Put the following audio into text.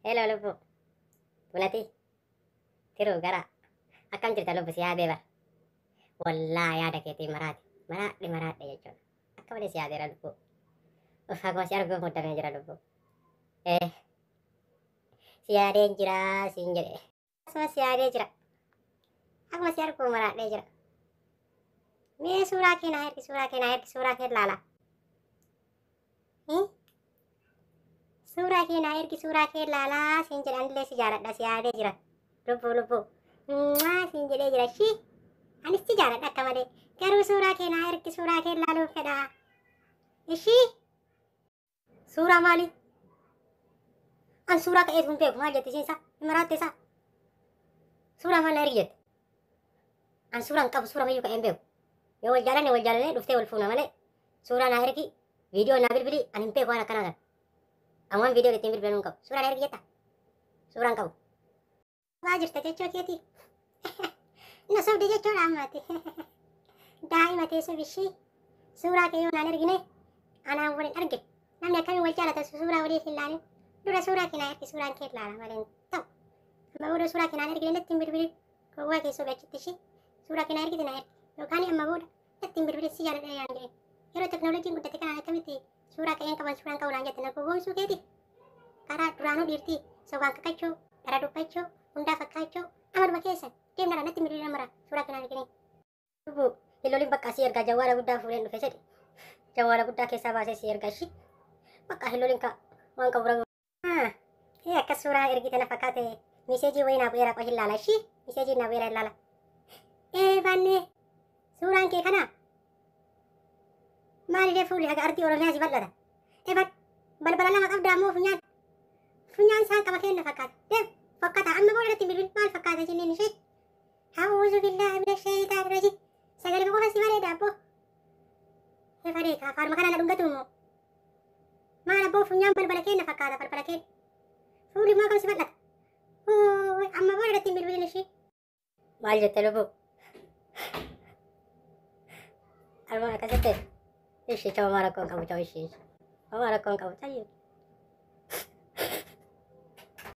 Hello lubbuu. Bunati. Tiruu gara. Akkam jirta lubbu si yaadee bar. Wallaa yaada keetii maraati. Maraadhe maraadhe jechuudha. Akka malee si yaadeera lubbuu. Uff akkuma si arguuf muddamee jira lubbuu. Eh. Si yaadeen jira siin jedhe. Akkasuma si yaadee jira. Akkuma si arguuf maraadhee jira. Mee suuraa kee naa ergi suuraa kee naa ergi suuraa kee ilaala. Suuraa kee naa ergi suuraa kee ilaalaa siin jedhe anillee si jaaladha si yaadee jira. Lubbuu lubbuu. Mwaa siin jedhee jira shii. Anis si jaaladha akka malee. Garuu suuraa kee naa ergi suuraa kee ilaaluun fedha. Ishii. Suuraa maali? An suuraa ka'eef hin beeku maal jette isiin isaa? Hin maraatte isaa? Suuraa maal na ergi jette? An suuraa hin qabu suuraa mayyuu ka'ee hin beeku. Yoo wal jaalanne wal jaalanne dhuftee wal fuuna malee suuraa naa ergi viidiyoo naa bilbili an hin beeku waan akkanaa kana. An waan viidiyoo ittiin bilbilan hin qabu. Suuraa na ergi jetta? Suuraa hin qabu. Waa jirta jechuu keetii. Na sobde jechuudha ammaati. Daa'ima teessoo bishii suuraa kee yoo naan ergine anaan wal hin argine. Namni akkamiin wal jaalata suuraa walii hin laalin. Dura suuraa kee naa ergi suuraan kee laala malee hin ta'u. Amma booda suuraa kee naan ergine natti hin bilbilin. Gowwaa kee sobe achitti ishii suuraa kee naa ergite naa ergi. Yookaan amma booda natti hin bilbilin si jaaladha naan jedhin. Yeroo teknooloojiin guddate kanaan akkamitti suuraa ka'een qaban suuraan qabu naan jette na gowwoomsuu keeti. Karaa duraanuu dhiirtii sobaan kakachuu, dhara dubbachuu, hundaa fakkaachuu amaluma keessan deemnara natti hin bilbilin mara suuraa kee naan ergine. Lubbuu hin lolin bakka si ergaa jawwaala guddaa fuudheen dhufe jedhe. Jawwaala guddaa keessaa baasee si ergaa ishii. Bakka hin lolin ka waan qabu rabu. Ee akkas suuraa ergite na fakkaate miseejii wayii naa bu'eera qoy hin laala ishii miseejii naa bu'eera hin laala. Ee baannee suuraan kee kana maaliree fuulli haga ardii Oromiyaa si bal'ata. Eban balbala lama qabda ammoo funyaan funyaan isaan qaba kenna fakkaata. Deem fokkata amma booda irratti bilbil maal fakkaata jenneen ishee. A'uuzu billaahi mina shayitaani rajiim. Sagalee qofa si bareeda abboo. Efaree ka afaanuma kana na dhungatu immoo. Maal abboo funyaan balbala keenna fakkaata balbala keenna. Fuulli immoo akkam si bal'ata. Amma booda irratti hin bilbilin ishii. Maal jette lubbuu? Almoon akkas jette? Ishii choo homaa rakkoo hin qabu choo ishii. Homaa rakkoo hin qabu tayyee.